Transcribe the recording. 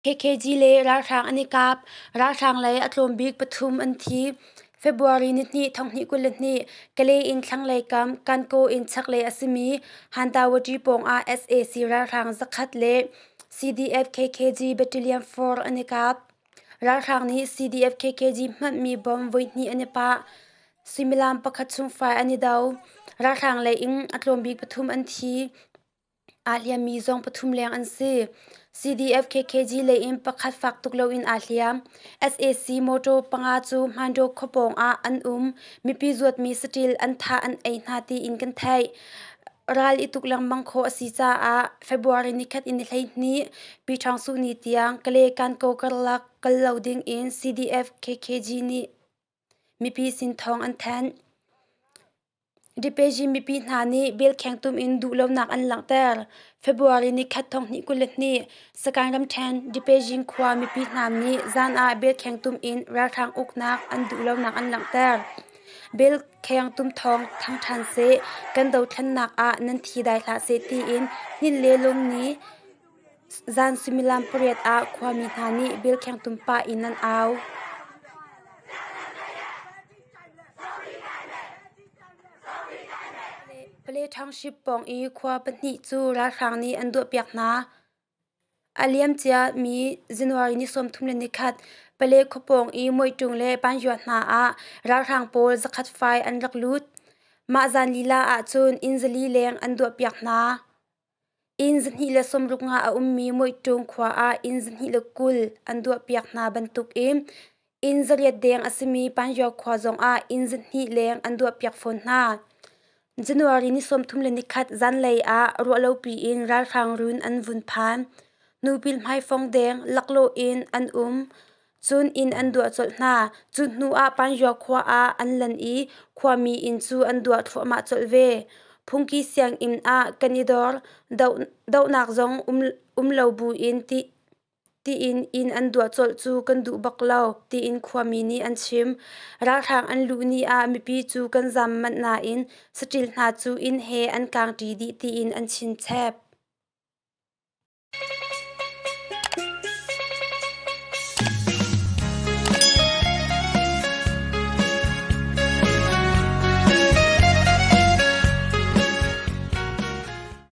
KKG le ralhrang an i kap. Ralhrang lei a tlawm bik pathum an thi. February nihnih thonghnih 22 Kalay in thlanglei kam Kankaw in chaklei a simi Hantawati pawngah sac ralhrang zakhat le CDF KKG Battalion 4 an i kap. Ralhrang nih CDF KKG hmanhmi bomb voihnih an i pah. Suimilam pakhat chung fai an i do. Ralhrang lei in a tlawm bik pathum an thi. Aa hliammi zong pathum leng an si. CDF-KKG lei in pakhat fak tuk loin aa hliam. Sac motor panga cu Hmandaw khua pawng ah an um. Mipi zuatmi saṭil an thah an ei hna tiin kan theih. Ral i tuk lengmang khawh a si caah February nikhat in ni 12 Pyithawngsuh ni tiang Kale Kankaw karlak kal lo ding in CDF-KKG nih mipi sin thawng an thanh. Dipezi mipi hna nih belkheng tum in duhlonak an langhter. February nikhat thonghnih 22 Sagaing ramṭhen Dipezing khua mipi hna nih zan ah belkheng tum in ralhrang uknak an duhlonak an langhter. Belkheng tum thawng thang ṭhan seh, kan dothlennak ah nan thi dai hlah seh tiin hnin le lung nih zan suimilam pariat ah khuami hna nih belkheng tum pah in an au. Pale Township pawng i khua pahnih cu ralhrang nih an duahpiak hna. A liamcia mi January ni 31 Pale khua pawng i Muaiṭung le Pangyua hna ah ralhrang pawl zakhat fai an rak lut. Mah zan lila ahcun inn zali leng an duahpiak hna. Inn 260 nga a ummi Muiṭung khua ah inn 220 an duahpiak hna bantukin inn 800 deng a simi Panyaw khua zongah inn 2 leng an duahpiak fawn hna. January ni 31 zanlei ah ruahlopi in ralhrang run an vun phan. Nupil hmaifong deng laklawh in an um. Cun inn an duah colh hna. Cu hnu ah Panyaw khua ah an lan i khuami inn cu an duah thluahmah colh ve. Phungki sianginn ah kan i dor. Dohnak zong um lo buin tiin inn an duah colh cu kan duh bak lo, tiin khuami nih an chim. Ralhrang an luh ni ah mipi cu kan zam manh nain saṭil hna cu inn he an kangṭi dih tiin an chinchep.